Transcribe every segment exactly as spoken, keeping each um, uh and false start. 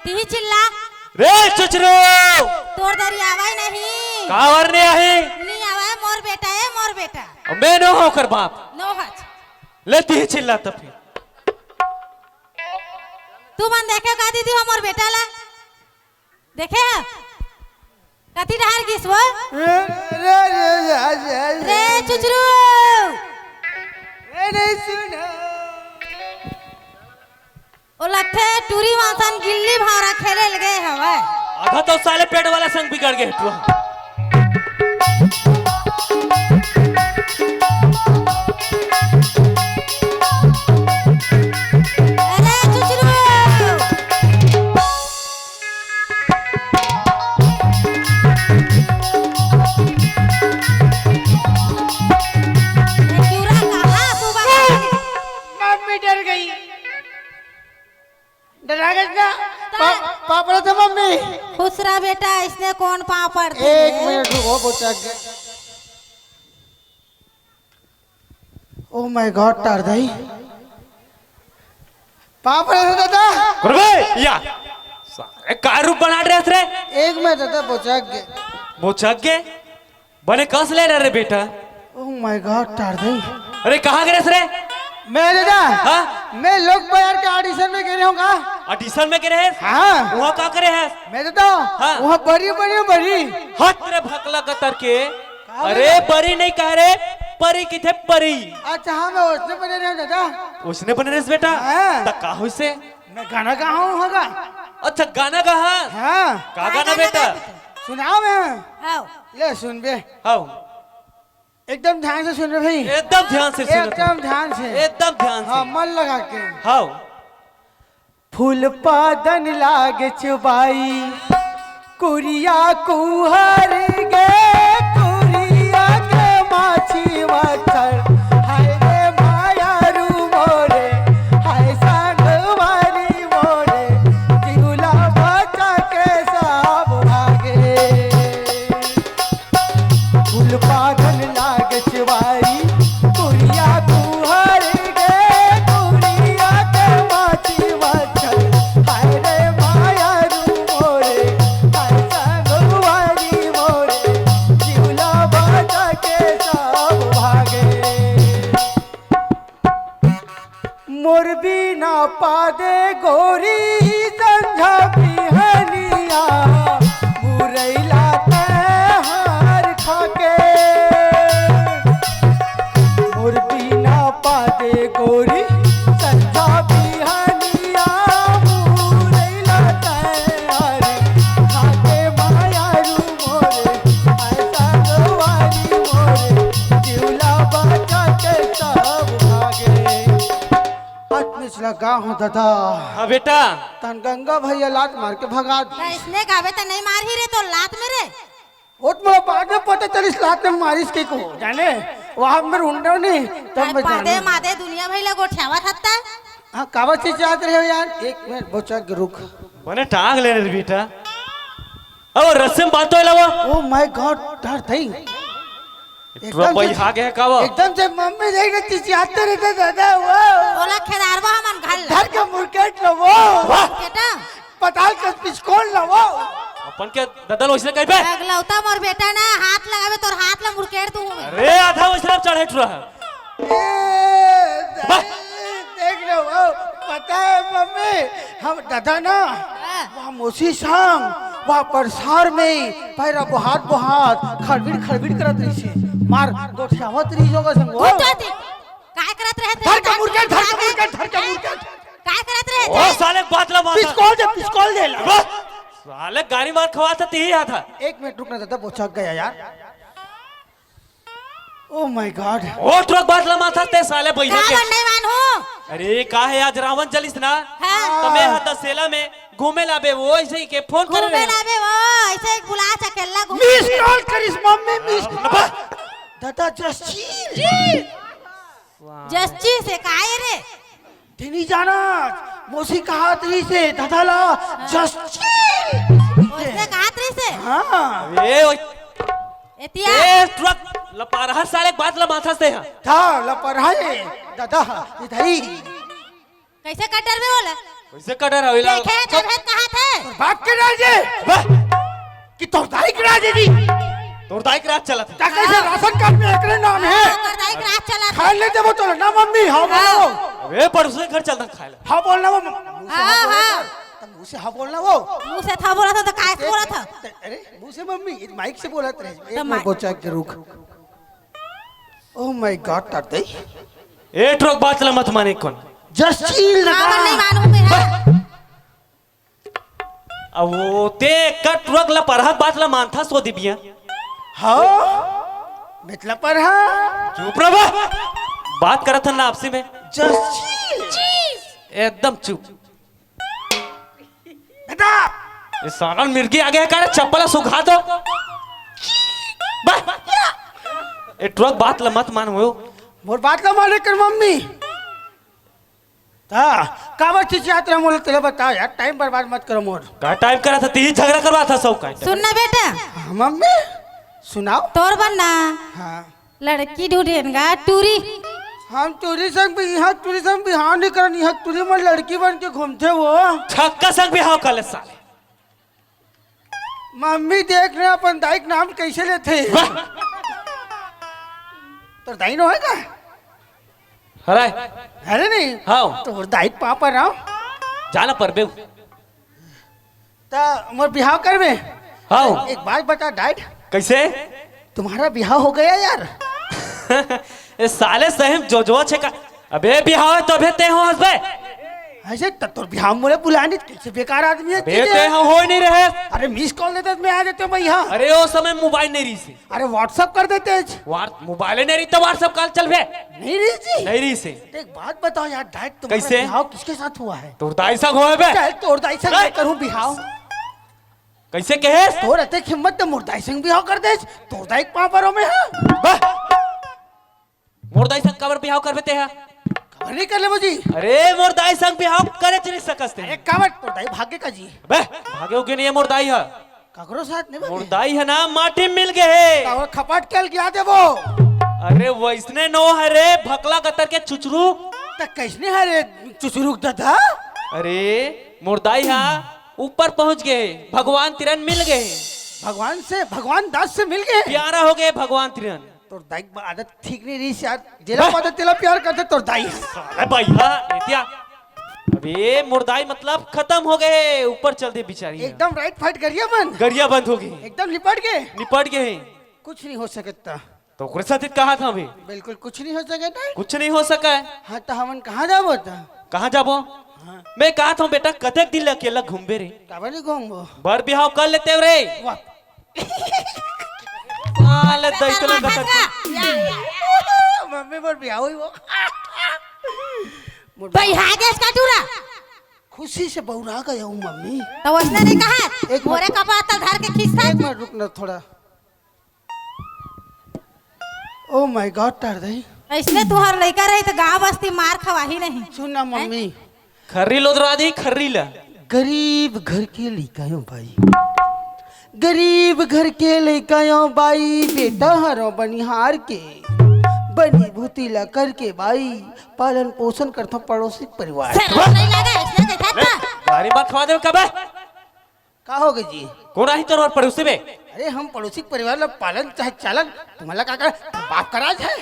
तिही चिल्ला। रे चुचरू! तोर दरी आवय नहीं। काबर नइ आही? नइ आवय, मोर बेटा ए, मोर बेटा। मैं नो हंव ओकर बाप। नो हच। ले तिही चिल्ला त फिर। तुमन देखे का दीदी हो मोर बेटा ला? देखे ह? कति डहर गिस वो? रे, रे, रे, रे, रे। रे चुचरू! ए, नहीं सुना। ओ लगथे टूरी वासन गिल्ली भांवरा खेले ल गे हवय। आधा तो साले पेट वाला संग बिगड़ गे हे टूरा। अरे चुचरू! ये टूरा कहाँ सुबह का मम्मी डर गई। डरा गई ना? तो पा-, पापड़ थे मम्मी। खुश रह बेटा, इसने कौन पापड़ थे? एक मिनट रुको, वो चक गए। Oh my God, टार दई। पापड़ थे दादा। करबे, या। साले का रूप बना रहे रे? एक मिनट दादा, वो चक गए। वो चक गए? बने कस ले रहे रे बेटा? Oh my God, टार दई। अरे कहाँ गे रेहेस रे? मैं दादा, हाँ? मैं लोक बाजार के audition में गे रहे हूँ का? Audition में गे रेहेस? हाँ। वहाँ का करे है? मैं दादा, हाँ। वहाँ बरी बनी हूँ, बरी। हट रे भकला गतर के। का अरे बोला? बरी नहीं कह रे, परी किथे परी? अच्छा हाँ, मैं उसने बने रहे हूँ दादा। उसने बने रेहेस बेटा? हाँ। त का होइसे? मैं गाना गाहूँ होगा। अच्छा गाना गाहा? हाँ। का गाना बेटा? सुनाओ मैं। हाँ। ले सुन बे। हाँ। एकदम ध्यान से सुन रे भाई। एकदम ध्यान से सुन। एकदम ध्यान से। एकदम ध्यान से। हाँ, मन लगा के। हाँ। फूल पादन लागे चुबाई, कुरिया कुहर गे, कुरिया के माछी मच्छर, हाय रे माया रू मोरे, हाय संगवारी मोरे, जिउला बचा के सब भागे। फूल पागल लागे चुबाई, कुरिया तुहर गे, कुरिया के माछी मच्छर। हाय रे माया रू मोरे, हाय संगवारी मोरे, जिउला बचा के सब भागे। मोर बिना पादे गोरी संझा बिहनिया, मुरैला तैहार खाके। मोर बिना पादे गोरी संझा बिहनिया, मुरैला तैहार खाके। माया रू मोरे, ऐसा गवारी मोरे, जिउला बचा के सब भागे। हाथ में लगा हूँ दादा। हाँ बेटा। तन गंगा भैया लात मार के भगा दी। त इसने गावे त नहीं मार ही रे तो लात में रे। वो तो मोला बाद में पता चलिस लात में मारिस के को, जाने? वहाँ में रुंडो नहीं, तब अरे मैं पादे जाने। मादे दुनिया भई ला गोठियावत हत्ता। हाँ, काबर चिचियात रहे हो यार? एक मिनट, बोचक रुक। बने टांग ले रे बेटा। अब रस्से में बात तो लावा। Oh my God, डर थई। एकदम से, बइहा गे का वो? एकदम से मम्मी देख ना चिचियाते रहते दादा वो। ओला खेदारवा हमन घर ला। धर के मुरकेट लो वो। वाह। बेटा। पताल के पिचकोल लो वो। अपन के ददल ओइसने कहिबे? अगलौता मोर बेटा ना हाथ लगावे तोर हाथ ला मुरकेट दूं मैं। अरे आधा ओइसने चढ़े टुरा है। ए, वाह। दाई, देख लो वो। पता है मम्मी, हम दादा ना, हाँ। वहाँ मोसी संग, वहाँ परसार में पैरा बोहात बोहात, खड़बिड़ खड़बिड़ करत रहिसे। मार गोठियावत रहिस ओकर संग वो। तू तो दे, काय करत रहे धर के तेरा? मुरकेट, धर के मुरकेट, धर के मुरकेट। काय करत रहे ओ थे? साले बात ला मार। पिचकोल दे, पिचकोल दे ला। वाह! साले गाड़ी मार खवात ही आता। एक मिनट रुकना दादा, बोचक गया यार। Oh my God। ओ ट्रक बात ला माथा ते साले बइहा का के। बन नहीं मान हूँ? अरे का है आज रावण जलिस ना? हाँ। त मैं हा दसेला में घूमे लाबे वो ऐसे ही के फोन कर घूमे रहे। लाबे वो ऐसे ही बुला चकेला घूमे। Miss call करिस मम्मी, miss। अबा। दादा जस्सी। जस्सी से काय रे? तेनी जाना, मोसी कहात रहिसे, दादा ला, जस्सी। ओइसने कहात रहिसे? हाँ। अबे, ओए। एतिया। ए, ट्रक लपारहा साले बात ला माथा से हा। था, लपारहा ये, दादा, इधर ही। कैसे कटर में बोला? कैसे कटर हवे ला? देखे, जब जब है कहात है। आपके राज हे? वाह! कि तोर दाई के राज हे जी? तोर दाई के राज चलत हे। का कइसे राशन कार्ड में एकरे नाम हे? हाँ, तोर दाई के राज चलत हे। खाए ले देबो तो ना मम्मी, हाँ बोलो। अबे पड़ोसी के घर चलत हे खाए ले। हाँ बोलना वो। मुँह से हाँ, हाँ बोला हाँ। था। तो मुँह से हाँ बोलना वो। मुँह से था बोला था तो काय से बोला था? अरे मुँह से मम्मी, ये माइक से बोला था। एक तो माइक बोचा के रुक। Oh my God, तारते। ए ट्रक बात ला मत माने कोन। Just chill ना। हाँ, नहीं मानू मैं, हाँ। अब वो ते कट ट्रक ला परहत बात ला मानथा सो दिबिया। हाँ, मतलब परहा। चुप रह बे। बात करत हन ना आपसी में। Just chill। एकदम चुप। बेटा। ये साला मिर्गी आगे हे का रे, चप्पल ला सुखा दो। बे। ए ट्रक बात ला मत मान हो। मोर बात ला माने कर मम्मी। हाँ, काबर चिचियात रहा मोला, तेला बता यार, टाइम बर्बाद मत करो मोर। का टाइम करा था, तीही झगड़ा करवा था सब का। सुन ना बेटा। हाँ, मम्मी, सुनाओ। तोर बर ना हाँ। लड़की ढूंढेन गा, टूरी। हम टूरी संग भी, इहाँ टूरी संग बिहाव नहीं करन, इहाँ टूरी मन लड़की बन के घूमथे वो। छक्का संग बिहाव कर ले साले। मम्मी देख ना अपन दाई के नाम कइसे लेथे। वाह! तोर दाई नोहे का? हरे। अरे नहीं। हाँ। तोर दाई के पाँव परहूँ। जाना परबे। त मोर बिहाव करबे। हाँ। एक बात बता डैड। कइसे? तुम्हारा बिहाव हो गया यार। ए साले सही में जोजवा छे का? अबे बिहाव हे तभे ते हो हंसबे। अइसे त तोर बिहाव मोला बुलाय नहीं, कइसे बेकार आदमी हे अबे तू? ते हो होय नहीं रहे। अरे मिस कॉल देते त मैं आ जाते भैया। अरे ओ समय मोबाइल नहीं रहिसे। अरे WhatsApp कर देते। वार मोबाइल नहीं रही तो WhatsApp कॉल चलबे। नहीं रहिसे। नहीं रहिसे। तो एक बात बताओ यार डैड, तुम्हारा कइसे? बिहाव किसके साथ हुआ है? तोर दाई संग होय बे। चल तोर दाई संग मैं करूँ बिहाव। कइसे कहे? तोर अतेक हिम्मत त मोर दाई संग बिहाव कर देस। तोर दाई के पाँव परहूँ मैं हाँ। बे! मोर दाई संग काबर बिहाव करबे ते हा? काबर नहीं कर लेबो जी? अरे मोर दाई संग बिहाव करे च नहीं सकस ते। अरे काबर तोर दाई भागे का जी? बे, भागे उगे नहीं हे मोर दाई हा। ककरो साथ नहीं भागे? मोर दाई हा ना माटी में मिल गे हे। काबर खपाट के अलगिया देबो? अरे वइसने नो हरे भकला गतर के चुचरू। त कइसने हरे चुचरू के ददा? अरे मोर दाई हा ऊपर पहुंच गे हे, भगवान तिरन मिल गे हे। भगवान से, भगवान दास से मिल गे हे। प्यारा हो गे भगवान तिरन। तोर दाई के आदत ठीक नहीं रहिस यार। जेला बे- पाथे तेला प्यार करथे तोर दाई। साले भैया, एतिया। अबे मोर दाई मतलब खतम हो गे हे, ऊपर चल दे बिचारी। एकदम राइट फाइट गरिया बंद। गरिया बंद हो गे। एकदम निपट गे। निपट गे हे। कुछ नहीं हो सकता। त ओकरे साथ कहा था अभी। बिल्कुल कुछ नहीं हो सकता। कुछ नहीं हो सका है। हाँ त हमन कहाँ जाबो त? कहाँ जाबो? हाँ। मैं कहा था बेटा कतेक दिन ले अकेला घूमबे रे? काबर नहीं घूमबो? बर बिहाव कर लेते रे। वाह। साले दई तो लगा था। मम्मी बर बिहाव होही वो। मोर भाई हाय देश का टूरा। खुशी से बौरा गया हूँ मम्मी। त वइसने नहीं कहा। एक मिनट। मोरे कपार तल धर के खींचता। एक मिनट रुक ना थोड़ा। Oh my God, तार दई। अइसने तुँहर लइका रही त गाँव बस्ती मार खवाही नहीं। सुन ना मम्मी। खर्री लोदरा दी, खर्री ला। गरीब घर के लइका हो बाई। गरीब घर के लइका हो बाई, बेटा हरो बनिहार के। बनी भूती ला करके बाई, पालन पोषण करथों पड़ोसी के परिवार। शर्म नहीं लगे, अइसने कहिथे त। गारी मत खवा दे कबे। का हो गे जी? कोन आही तोर पड़ोसी बे? अरे हम पड़ोसी के परिवार ला पालन चाहे चालन, तुम्हारा का कर बाप का राज है?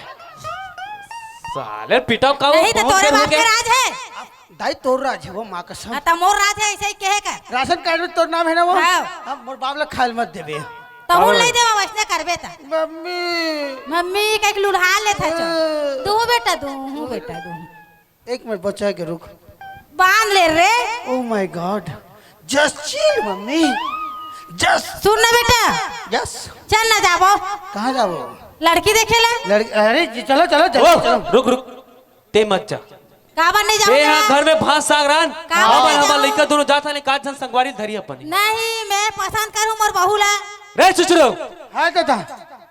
साले पिटाव का नहीं त तोरे बाप के राज है। दाई तोर राज है वो माँ कसम। हाँ, त मोर राज है, अइसे ही कहे कर। राशन कार्ड में तोर नाम है ना वो? हाँ। अब मोर बाप ला खाए मत देबे। त हूँ नहीं देवा, वइसने करबे त। मम्मी। मम्मी कहिके लुढ़ा लेथा। तू बेटा, तू बेटा, तू। एक मिनट बचा के रुक। बांध ले रे। Oh my God, just chill mummy, just। सुन ना बेटा। Yes। चल ना जाबो। कहाँ जाबो? लड़की देखे ला। लड़की, अरे जी, चलो चलो जल्दी चलो। रुक रुक, ते मत जा। काबर नहीं जाबो? ए हाँ, घर में भात साग रांध। का हमर लइका दोनों जात हन, का झन संगवारी धरी अपन। नहीं, मैं पसंद करूँ मोर बहू ला। रे चुचरू। हाँ दादा।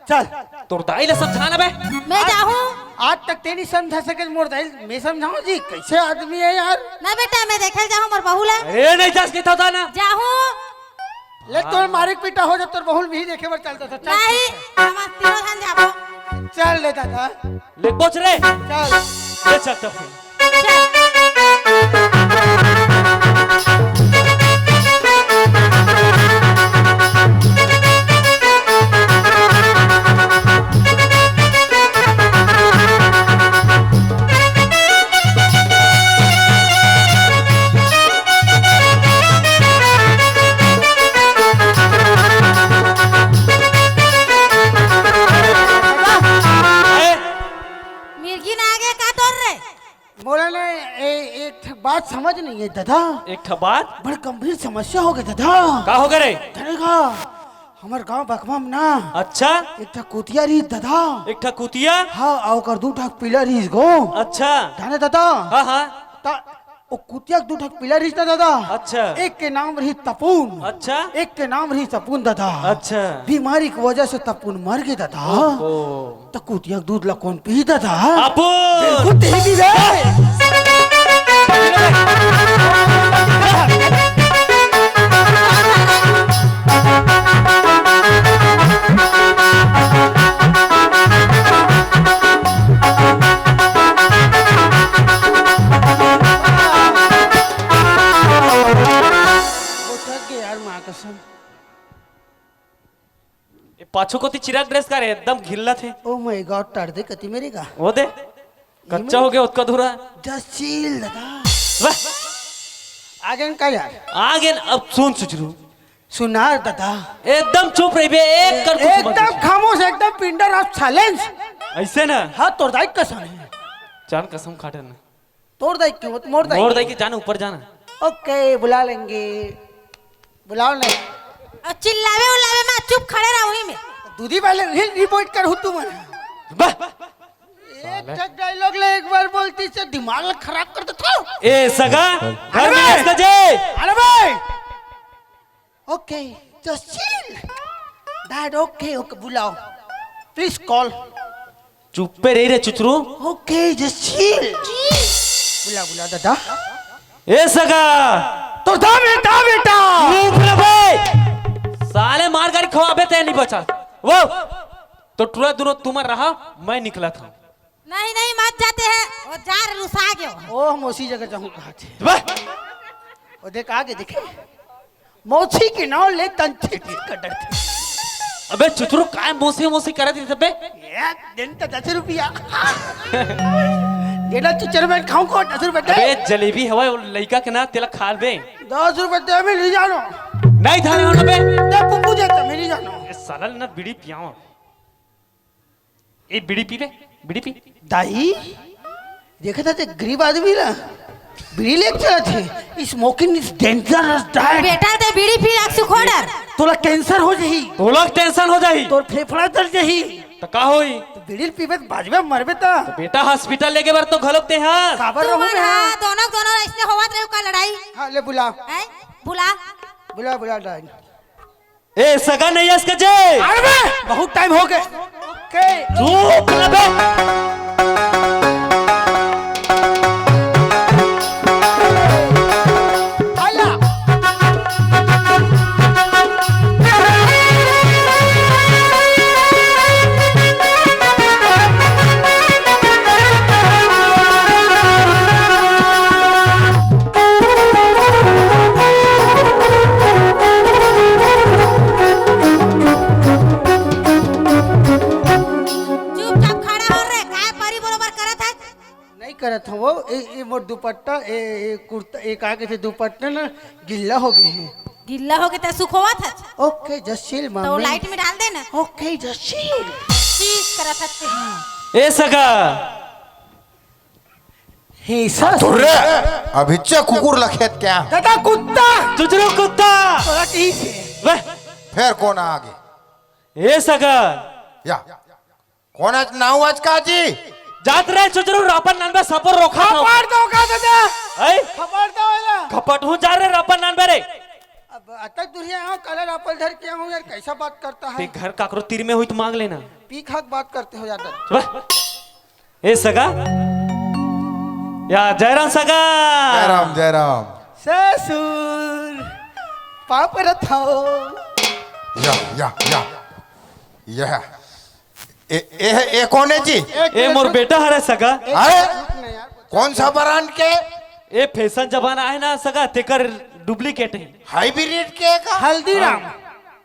चल। तोर दाई ला समझा ना बे। मैं जाहूँ। आज तक ते नहीं समझा सके मोर दाई, मैं समझाऊँ जी, कइसे आदमी है यार। ना बेटा, मैं देखे जाहूँ मोर बहू ला। अरे नहीं जा सकता था ना। जाहूँ। ले तोर मारे के पिटा हो जा, तोर बहू भी देखे बर चलता था। चल। नहीं, हम तीनों झन जाबो। चल ले दादा। ले पहुँच रे। चल। ले चल तब। चल। ये दादा, एक ठा बात। बड़ गंभीर समस्या हो गए दादा। का हो गए रे? जाने का, हमर गांव बकमा म ना, अच्छा। एक ठा कुतिया रही दादा। एक ठा कुतिया? हाँ, अउ ओकर दू ठा पिला रही गो। अच्छा। जाने दादा? हाँ, हाँ। ता ओ कुतिया के दू ठा पिला रही ना दादा। अच्छा। एक के नाम रही तपून। अच्छा। एक के नाम रही तपून दादा। अच्छा। बीमारी के वजह से तपून मर गए दादा। ओहो। त कुतिया के दूध ला कौन पी दादा? अपुन। बिल्कुल तेरी भी रे। वो थक गए यार, माँ कसम। ए, पाछू कोती चिराग ड्रेस का रे, एकदम घिल्लत हे। Oh my God, टार दे कति मेरे का। वो दे, कच्चा हो गया, ओतका धुरा। जसील दादा। वाह। आगे न का यार? आगे न, अब सुन सुचरू। सुनार दादा। एकदम चुप रहिबे, एक कर कुछ मत एकदम बोल। खामोश, एकदम पिंडर ऑफ साइलेंस। ऐसे ना? हाँ, तोर दाई कसम है। जान कसम खाटे ना। तोर दाई क्यों? मोर दाई। मोर दाई के जाना, ऊपर जाना। ओके, बुला लेंगे। बुलाओ नहीं। अब चिल्लावे उल्लावे मत, चुप खड़े रहो वहीं में। दूधी वाले रील रिपोर्ट कर हूँ तुम। वाह। एक ठक डायलॉग ले एक बार बोलती से दिमाग खराब कर देता हूँ। ए सगा, घर में अरे! हंस के जे। अरे भाई। ओके, जसील। डैड, ओके, ओके, बुलाओ। Please call. चुप्पे रही रे चुचरू। ओके, जसील। बुला, बुला, दादा। ए सगा। तो दा बेटा, बेटा। चुप रे बे। साले मार गाड़ी खवाबे ते नहीं बचा। वो। तो टूरा दोनों तुम्हार रहा, मैं निकला था। नहीं, नहीं, मत जाते हैं। वो जा रे, रुसा गयो। ओ, हम उसी जगह जाऊँ कहा थे। वाह। वो देख, आगे देखे। मौसी के नाम ले तन छिटी कर डरती। अबे चुचरू, काय मौसी मौसी करत रही बे? एक दिन तो दस रुपया। जेला चुचर में खाऊं को दस रुपया दे। अबे जलेबी हवा, वो लइका के ना, तेला खा बे। दस रुपया दे, मैं ले जानो। नहीं था रे, बे। दे पुप्पू दे, तो मैं ले जानो। ए साला ना बीड़ी पियाओ। ए, बीड़ी पीबे? बीड़ी पी। दाई, देखा था ते गरीब आदमी ला, बीड़ी लेके चला थे। Smoking is dangerous diet। बेटा, ते बीड़ी पी रख सुखोडर। तोला कैंसर हो जाही। तोला कैंसर हो जाही। तोर फेफड़ा जल जाही। त का होई? तो बीड़ी पीबे त बाजबे मरबे त। तो बेटा, हॉस्पिटल लेके बर तो घलोक ते हस। काबर रहूं मैं? हाँ, दोनों, दोनों ऐसने होवत रहे का लड़ाई। हाँ, ले बुला। हैं? बुला। बुला, बुला दाई। ए, सगा नहीं है इसका जे। अरे बे, बहुत टाइम हो गए। ओके। चुप रह बे। आला। चुपचाप खड़ा हो रे, काय परी बरोबर करत है? नहीं करत हूँ वो, ए, ए मोर दुपट्टा, ए, ए कुर्ता, ए का कहते दुपट्टा ना गिल्ला हो गए हैं। गिल्ला हो गए तो सुखोवत है। ओके, जसील तो मामी। लाइट में डाल दे ना। ओके, जसील। चीज करत है। ए सगा। हे सस। धुर्रे, अभिच्चे कुकुर लखेत क्या? दादा कुत्ता। चुचरू कुत्ता। तोरा कहीं से? वह। फेर कौन आगे? ए सगा। या। कौन आज नाऊ आज का जी? जात रहे चुचरू रापन नंदे सपोर रोखा था। खबर दो का दादा? ऐ? खबर दो एला। खपट हूँ जा रहे रापन नंदे रे। अब अतक दुरिया आओ, कलर एप्पल धर के आऊँ यार, कैसा बात करता है? ते घर काकरो तीर में हुई तो मांग लेना। पी खा के बात करते हो यार। वाह। ए सगा। या जयराम सगा। जयराम, जयराम। ससुर। पाप रथाओ। या, या, या। यह। ए, ए, ए कौन है जी? ए मोर बेटा हरे सगा। अरे, कौन सा ब्रांड के? ए फैशन जमाना है ना सगा, तेकर डुप्लीकेट है। हाइब्रिड के का? हल्दीराम।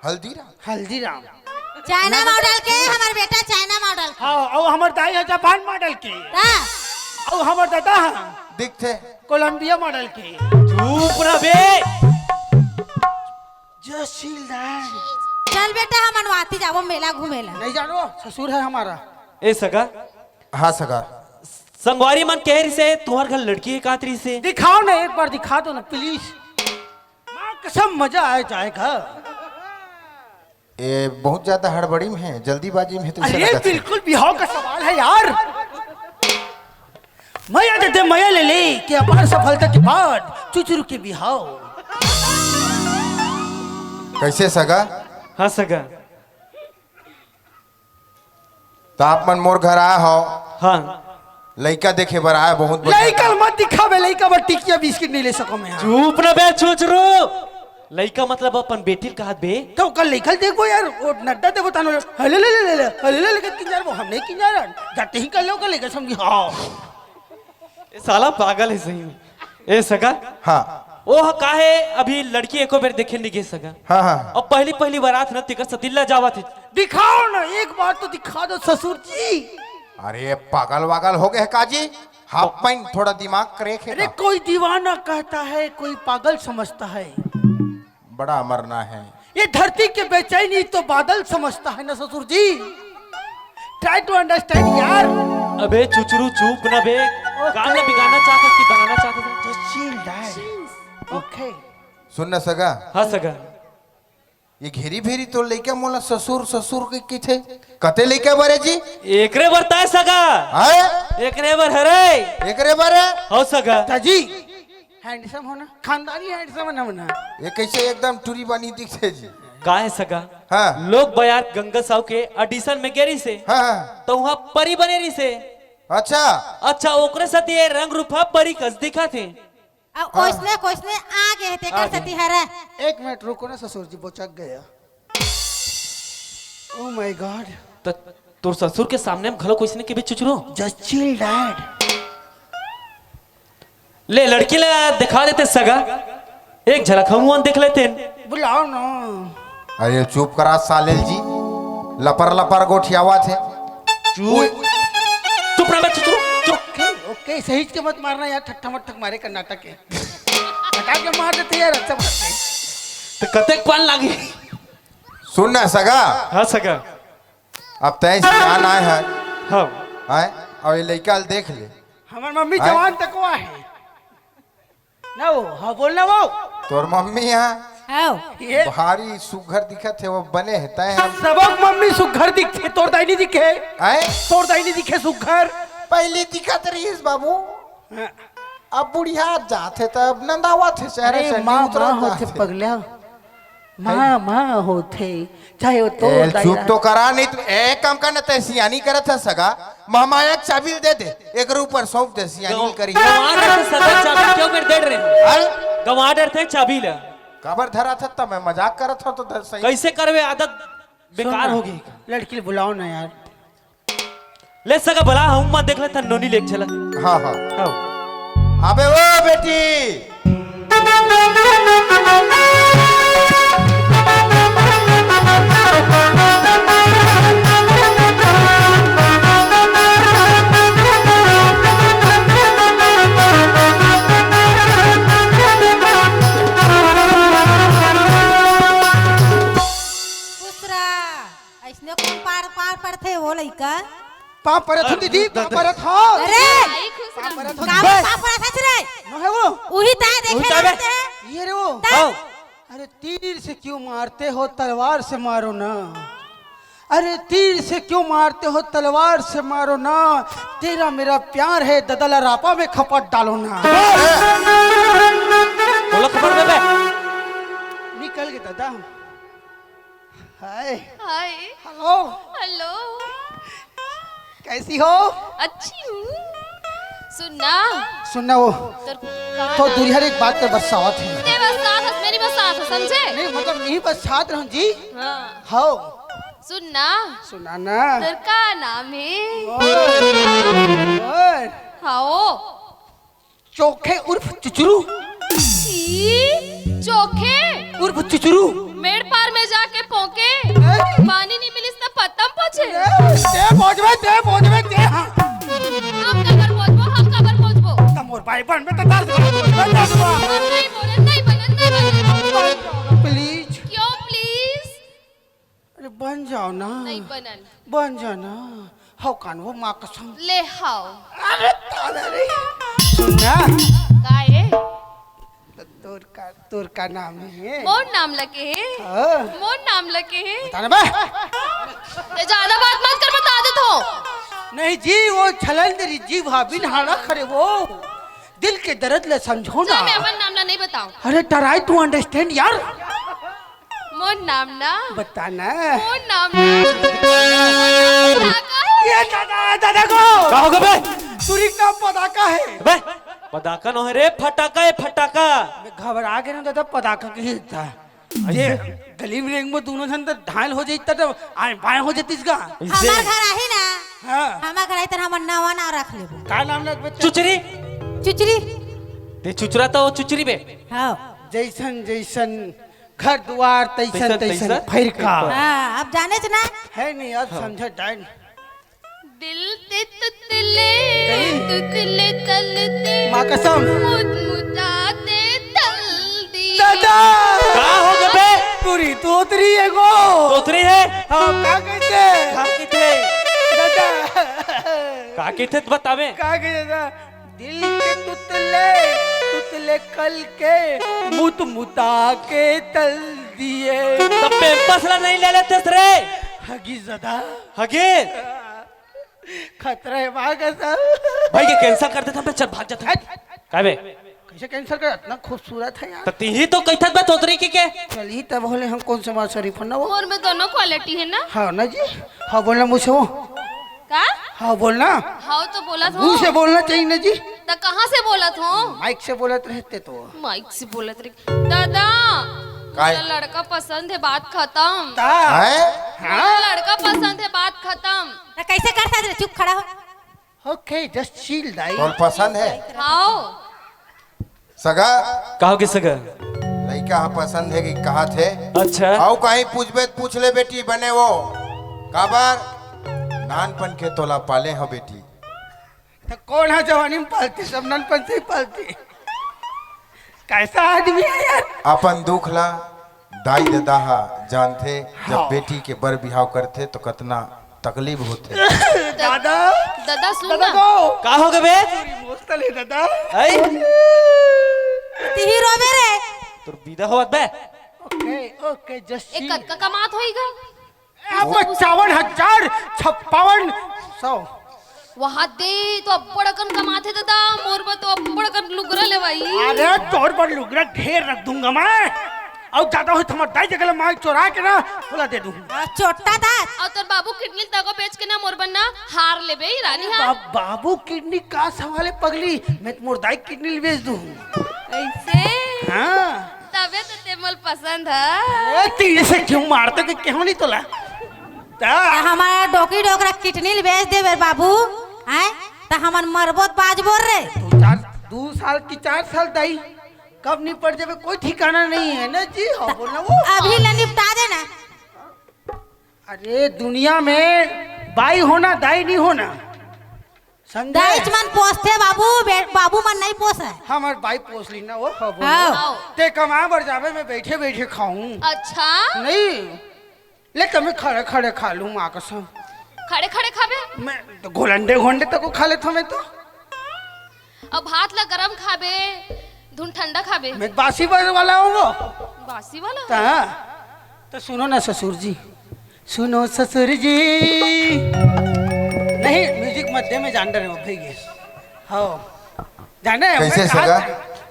हल्दीराम। हल्दीराम। चाइना मॉडल के, हमर बेटा चाइना मॉडल के। हाँ, और हमर दाई है जापान मॉडल के। हाँ। और हमर दादा है दिखते। कोलंबिया मॉडल के। चुप रह बे। जय श्री राम। चल बेटा, हमन वाती जाबो मेला घूमेला। नहीं जानो, ससुर है हमारा। ए सगा। हाँ सगा। संगवारी मन कहे रिसे, "तुम्हार घर लड़की हे कात रिसे।" दिखाओ ना, एक बार दिखा दो ना, प्लीज। माँ कसम, मजा आ जाएगा। ए, बहुत ज्यादा हड़बड़ी में है, जल्दीबाजी में है, तो इसे अरे, लगा था। बिल्कुल बिहाव का सवाल है यार। मया दे दे, मया ले ले, कि अपार सफलता के बाद चुचरू के बिहाव। कैसे सगा? हाँ सगा। त आप मन मोर घर आए हो? हाँ। लइका देखे बर आए, बहुत बढ़िया। लइका ल मत दिखावे, लइका बर टिकिया बिस्किट नहीं ले सको मैं। चुप ना बे चुचरू। लइका मतलब अपन बेटी ल कहत बे। तो ओकर लइका ल देखबो यार, वो नड्डा देखबो तानो, हले ले ले ले ले, हले ले ले के किंजार वो हम नहीं किंजार, जाते ही कर लो ओकर लइका समझी, हाँ। ये साला पागल है सही में। ए सगा। हाँ। ओह काहे अभी लड़की एको बेर देखे नहीं गे सगा। हाँ, हाँ। अब पहली पहली बारात न तेकर सतीला जावत है। दिखाओ ना, एक बार तो दिखा दो ससुर जी। अरे पागल वागल हो गए का जी? हाफ पैंट, थोड़ा दिमाग क्रैक है अरे का? कोई दीवाना कहता है, कोई पागल समझता है। बड़ा मरना है। ये धरती के बेचैनी तो बादल समझता है ना ससुर जी। Try to understand यार। अबे चुचरू चुप ना बे। ओके। काम ना बिगाड़ना चाहता कि बनाना चाहता था? Just chill, dad। ओके। सुन ना सगा। हाँ सगा। ये घेरी भेरी तो लइका मोला ससुर ससुर के किथे? कते लइका बरे जी? एकरे बर ताय सगा। हैं? एकरे बर हरे। एकरे बरे? हो सगा। ताजी। Handsome हो ना, खानदानी handsome है ना, ना। ये कैसे एकदम टूरी बानी दिखथे जी? का है सगा? हाँ। लोग बयार गंगा साहू के audition में गे रिसे। हाँ, हाँ। तो वहाँ परी बने रिसे। अच्छा। अच्छा, ओकरे साथ ये रंग रूपा परी कस दिखा थे। अब हाँ। ओइसने कोइसने आ गए थे, आ कर गए। सती हरा। एक मिनट रुको ना ससुर जी, बोचक गया। Oh my God। त तोर ससुर के सामने में घलो कोइसने के बीच चुचरो? Just chill, dad। ले, लड़की ला दिखा देते सगा, एक झलक हम देख लेते। बुलाओ ना। अरे चुप करा सालेल जी, लपर लपर गोठियावा थे। चुप। चुप रह बे, चुप, चुप। ओके, ओके, सही के मत मारना यार, ठट्ठा मट्ठक मारे कर्नाटक के। हटा के मार देते यार, अच्छा मारते। तो कतेक पान लागी? सुन ना सगा। हाँ सगा। अब तय सियान आए है। हाँ। आए, और ये लइका ल देख ले। हमार मम्मी आए? जवान तकवा है। ना वो, हाँ, बोल ना वो। तोर मम्मी है। हाँ। ये भारी सुघर दिखत है, वो बने है, तय हम। सबक मम्मी सुघर दिखे, तोर दाई नहीं दिखे। आए? तोर दाई नहीं दिखे सुघर। पहली दिखत रहीस बाबू। हाँ। अब बुढ़िया जात है, तब नंदावत है, शहर अरे, से माँ, न्यू उतरत माँ जात होते है। पगला। माँ, माँ होथे, चाहे वो तो ए, दाई चुप रहा। तो करा, नहीं तो एक काम करना, तय सियानी करत है सगा, महमाया के चाबी दे दे, एक ऊपर सौंप दे, सियानी गवा-, करी। गवा डरथे सगा चाबी, क्यों कर दे रहे हैं? अरे? गवा डरथे चाबी ला। काबर धरा था, तब मैं मजाक करत था, तो धर सही। कैसे करवे, आदत बेकार सुन ना, होगी। लड़की बुलाओ ना यार। ले सगा भला, हम मत देख लेता, नोनी लेके चला। हाँ, हाँ। हाँ। अबे ओ बेटी। पुत्रा। अइसने कोन पार, पार पड़थे वो लइका? पाँव परत हूँ दीदी, पाँव परत हूँ। अरे! पाँव परत हूँ काबर दीदी। पाँव परत हस रे? नो है वो। उही ताय देखे उही ताय बे। ये रे वो। ताय। हाँ। अरे तीर से क्यों मारते हो, तलवार से मारो ना। अरे तीर से क्यों मारते हो, तलवार से मारो ना। तेरा मेरा प्यार है, ददला रापा में खपट डालो ना। बोला खबर में बे। निकल गए दादा। हाय। हाय। हेलो। हेलो। कैसी हो? अच्छी हूँ। सुन ना। सुन ना वो। तोर का तो नाम? दुरिहर एक बात कर बरसावत है। ते बरसात हस, मेरी बरसात हस, समझे? नहीं, मतलब नहीं बरसात रहूं जी। हाँ। हाओ। सुन ना। सुना ना। तोर का नाम है? ओए। ओए। हाओ। चोखे उर्फ चुचरू। छी, चोखे? उर्फ चुचरू। मेड़ पार में जाके पोंके। हैं? पानी नहीं मिलिस त पत्तम पोछे। ए, ते पोछबे, ते पोछबे, ते हाँ। हम काबर पोछबो, हम काबर पोछबो? त मोर भाई बहन में तो दस बार पोछबे, दस बार। हम नहीं बोले, नहीं बोले, नहीं बोले। प्लीज। क्यों प्लीज? अरे बन जाओ ना। नहीं बनन। बन जाओ ना। हव कान वो माँ कसम। ले हव। अरे दादा रे। सुन ना। का ए? त तोर का, तोर का नाम हे? मोर नाम ल केहे। हाँ। मोर नाम ल केहे। बता ना बे। ए, ज्यादा बात मत कर, बता देत हँव। नहीं जी, वो छलन तेरी जीभ हा बिन हाड़ा खरे वो। दिल के दरद ल समझो ना। मैं अपन नाम ल नहीं बताँव। अरे, try to understand यार। मोर नाम ना। बता ना। मोर नाम ना। पदाका हे। ये दादा, दादा को। का हो गे बे? टुरी के नाम पदाका हे। बे, पदाका नोहे रे, फटाका हे, फटाका। मैं घबरा गे ना दादा, पदाका कहिथे। जे गली में रेंगबो दूनों झन त घायल हो जाई, त आय बाय हो जातिस गा। अइसे? हमर घर आही ना। हाँ। हमर घर आही त हमर नवा नाम रख लेबो। का नाम रखबे? चुचरी। चुचरी। ते चुचरा त वो चुचरी बे। हाँ। जइसन जइसन घर दुवार तइसन तइसन तइसन तइसन फइरका। फइरका। हाँ, अब जानेच ना। हे नहीं, अब हाँ। समझत हे। दिल ते तुतले, गई। तुतले कलते, माँ कसम। मुतमुताते तल दिए। दादा! का हो गे बे? टुरी तोतरी हे गो। तोतरी हे? हाँ, का कहिथे? का कहिथे? दादा। का कहिथे त बताबे? का कहिथे दादा? दिल के तुतले, तुतले कल के, मुतमुता के तल दिए। त Pampers ला नहीं ले लेतेस रे? हगी जदा। हगे? खतरा हे बा कसम। भाई, ये cancel कर देथन बे, चल भाग जाथन। हट। काय बे? कइसे cancel कर? अतना खूबसूरत हे यार। त तिही तो कहिथस बे तोतरी कहिके। चल ही तब होले हम कोन से मार शरीफ हो ना वो। मोर में दोनों quality हे ना? हाँ ना जी। हाँ बोलना मुझसे वो। का? हाँ बोलना। हाँ तो बोलत हँव। मुँह से बोलना चाहिए ना जी। त कहाँ से बोलत हँव? Mic से बोलत रहे ते तो। Mic से बोलत रहे। दादा, काय? मोला लड़का पसंद हे, बात खतम। ता? हैं? मोला लड़का पसंद हे, बात खतम। त कइसे करथस रे? चुप खड़ा हो। Okay, just chill दाई। तोला पसंद हे? हाँ। सगा। का हो गे सगा? लइका ह पसंद हे कि कहत हे? अच्छा। अउ कहीं पूछबे त पूछ ले बेटी बने वो। काबर? नानपन के तोला पाले हँव बेटी। त कोन ह जवानी में पालथे? सब नानपन से ही पालथे। कइसा आदमी हे यार? अपन दुख ला दाई ददा ह जानथे, जब हाँ। बेटी के बर बिहाव करथे त कतना तकलीफ होथे। दादा। दादा सुन दादा ना। गो। का हो गे बे? चोरी मोस्ता ले दादा। आई? तिही रोबे रे। तोर बिदा होवत बे। Okay, okay, just ए, chill। कतका कमात होही गा? ए, पचावन हजार छप्पावन सौ। वहाँ दे तो अब्बड़ अकन कमाथे दादा, मोर बर तो अब्बड़ अकन लुगरा लेवाही। अरे तोर बर लुगरा ढेर रख दूंगा मैं। अउ जादा होही त हमर दाई जगह ले मांग चोरा के ना, ओला दे दूं। आ, चोट्टा दास। अउ तोर बाबू kidney तको बेच के ना मोर बर ना हार लेबे ही रानी हा। बा-, बाबू kidney का सवाल हे पगली, मैं त मोर दाई kidney ल बेच दूं। अइसे? हाँ। तभे तो ते मोला पसंद हे। ए, तीर से क्यों मारते कि क्यों नहीं तोला? ता? त हमर डोकरी डोकरा kidney ल बेच देबे बाबू, हैं? त हमन मरबो त बाचबो रे। दू चार, दू साल कि चार साल दाई, कब निपट जाबे कोई ठिकाना नहीं हे ना जी। हाँ, बोलना वो। अभी ले निपटा देना। अरे दुनिया में बाई होना, दाई नहीं होना। समझे? दाईच मन पोसथे बाबू, बे-, बाबू मन नहीं पोसय। हमर बाई पोस ली ना वो, हाँ, बोलो। हाँ। ते कमाए बर जाबे, मैं बैठे बैठे खाऊं। अच्छा? नहीं, ले त मैं खड़े खड़े खा लूं, माँ कसम। खड़े खड़े खाबे? मैं तो घोलंडे घोंडे तको खा लेथों मैं तो। अब भात ला गरम खाबे, धुन ठंडा खाबे। मैं बासी वाला हूँ वो। बासी वाला? ता, तो सुनो ना ससुर जी, सुनो ससुर जी। नहीं, music मत दे, मैं जान डरे हूँ, भैया। हाँ, जाने हूँ, कइसे मैं सगा?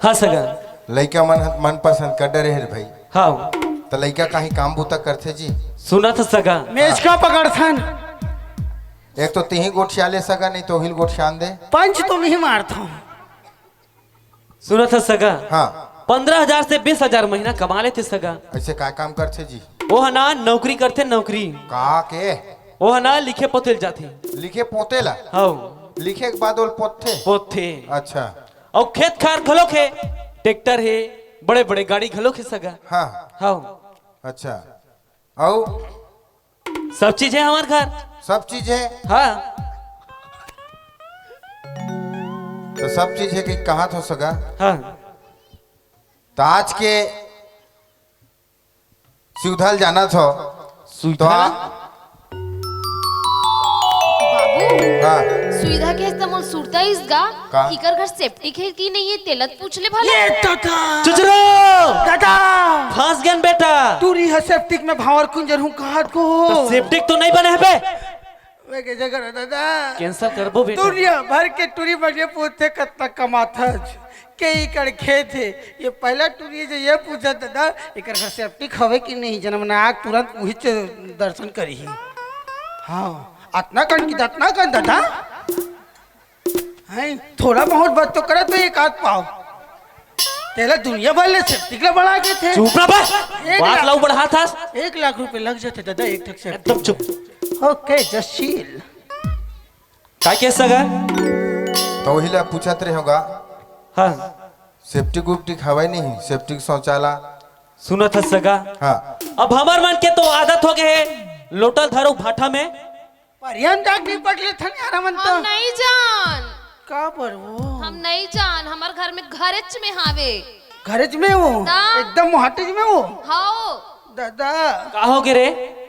हाँ सगा। लइका मन, मन पसंद कर डरे हे रे भाई। हाँ। त लइका कहीं काम बूता करथे जी? सुनत हस सगा। मेचका पकड़थन। एक तो तिही गोठिया ले सगा, नहीं तो हिल गोठियान दे। पंच तो नहीं मारता हूँ। सुनत हस सगा? हाँ। पंद्रह हजार से बीस हजार महीना कमा लेथे सगा। अइसे का काम करथे जी? वो ह ना नौकरी करथे, नौकरी। का के? वो ह ना लिखे पोथे ल जाथे। लिखे पोथे ला? हाँ। लिखे के बाद ओला पोथथे? पोथथे। अच्छा। अउ खेत खार घलोक हे, tractor हे, बड़े बड़े गाड़ी घलोक हे सगा। हाँ। हाँ। अच्छा। अउ? सब चीज हे हमर घर। सब चीज हे? हाँ। त सब चीज हे कि कहत हस सगा? हाँ। त आज के सुविधा ल जानत हस? सुविधा? त आ- बाबू। हाँ। सुविधा के त मोर सुरता इस गा, का? इकर घर सेप्टिक हे कि नहीं हे, तेला त पूछ ले भला। ये दादा। चुचरो! दादा! फंस गेन बेटा। टूरी ह सेप्टिक में भांवर कुंजर हूँ कहत को। त सेप्टिक तो नहीं बने हे बे। मैं कैसे करो दादा? कैंसिल करबो बेटा। दुनिया भर के टूरी मन ये पूछथे कतना कमाथस। के इकर खेत हे। ये पहला टूरी जे ये पूछत दादा, इकर घर सेप्टिक हवे कि नहीं, जनम ना आग तुरंत उहिच दर्शन करिही। हाँ, अतना कन की दतना कन दादा। हैं, थोड़ा बहुत बात तो करत तो एक आध पाव। तेला दुनिया भर ले सेप्टिक ला बना के थे। चुप रह बे। एक बात लाख ला बढ़ाथस। एक लाख रुपए लग जाते दादा, एक ठक सेप्टिक। एकदम चुप। ओके, जशील। का के सगा? तो वही ला पूछत रहे होगा। हाँ। सेप्टिक उप्टिक हवय नहीं, सेप्टिक शौचाला। सुनत हस सगा? हाँ। अब हमर मन के तो आदत हो गए हे लोटा ल धरो भाठा में। परियन जाके निपट लेथन यार हमन हम तो। नहीं जान। का बर वो? हम नहीं जान, हमर घर में घरेच में हावे। घरेच में वो? ता? एकदम मोहाटेज में वो? हाओ। दादा। का हो गे रे?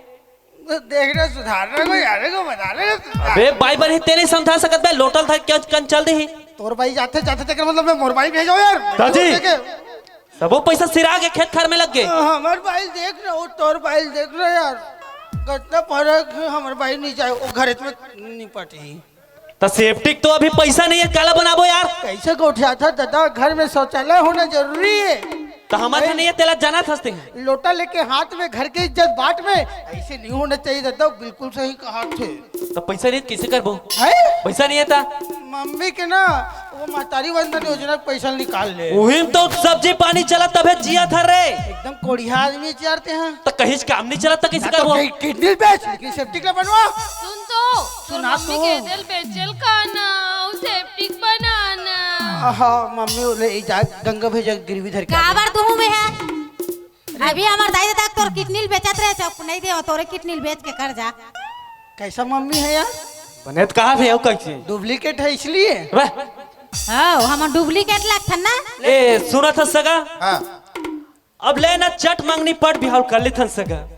देख रहे, सुधार रहे को यार, को बता रहे। अबे बाई बन ही, तें नहीं समझा सकत बे, लोटा ल धर के कन चल दे ही। तोर बाई जाथे, जाथे तेकर मतलब मैं मोर बाई भेजो यार। दाजी। देखे। सबो पैसा सिरा के खेत खार में लग गे। हमर बाई देख रहे, वो तोर बाई देख रहे यार। कितना फर्क है, हमर बाई नहीं जाए, वो घरेच में निपट ही। त सेप्टिक तो अभी पैसा नहीं है, काला बनाबो यार? कैसे गोठियाथा दादा, घर में शौचालय होना जरूरी है। त हमर घर नहीं है, तेला जाना थसते हैं। लोटा लेके हाथ में घर के इज्जत बाट में, ऐसे नहीं होना चाहिए दादा, बिल्कुल सही कहा थे। त पैसा नहीं है, कैसे करबो? है? पैसा नहीं है ता? मम्मी के ना, वो महतारी वंदन योजना के पैसा निकाल ले। उहिम तो सब्जी पानी चला तभे जिया था रे। एकदम कोढ़िया आदमी चियारते हैं। त कहीं काम नहीं चला त कैसे ना तो करबो? कहीं किडनी बेच, लेकिन सेप्टिक ला बनवा। सुन तो, तोर सुना मम्मी तू। के दिल बेचल का ना, उ सेप्टिक बनाना। हाँ, मम्मी बोले, "ई जा, गंगा भैया गिरवी धर के आ जा।" काबर तुहूँ में है? अभी हमर दाई ददा तोर किडनी ल बेचत रहे, चुप नहीं दे, तोरे किडनी ल बेच के कर जा। कैसा मम्मी है यार? बने त कहा थे, कैसे? डुप्लीकेट है इसलिए। वाह। हाँ, हमर डुप्लीकेट लगथन ना। ए, सुनत हस सगा? हाँ। अब ले ना चट मंगनी पट बिहाव कर लेथन सगा।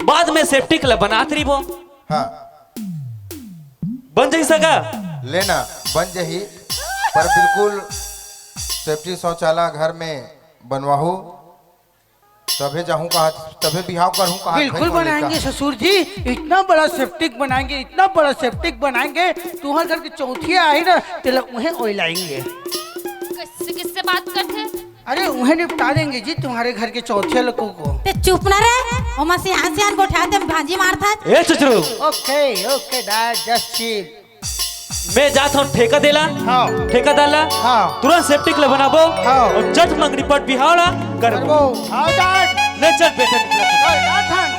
बाद में सेप्टिक ला बनात रहिबो। हाँ। बन जाही सगा? लेना, बन जाही, पर बिल्कुल सेप्टिक शौचालय घर में बनवाहू, तभे जाहूँ कहा, तभे बिहाव करहूँ कहा। बिल्कुल बनाएंगे ससुर जी, इतना बड़ा सेप्टिक बनाएंगे, इतना बड़ा सेप्टिक बनाएंगे, तुम्हारे घर के चौथिया आही ना, तेला उहें ओइलाएंगे। किससे, किससे बात करते? अरे, उन्हें निपटा देंगे जी, तुम्हारे घर के चौथे लोगों को। ते चुप ना रे, ओमा सियान सियान गोठा दे, भांजी मारथा। ए चुचरू। ओके, ओके, दा, just chill। मैं जात हूँ ठेका देला। हाँ। ठेका डाला। हाँ। तुरंत सेप्टिक ले बनाबो। हाँ। और चट मंगनी पट बिहावला करबो। करबो। हाँ, dad। ले चल बेटा, निकल। चल, जात हन।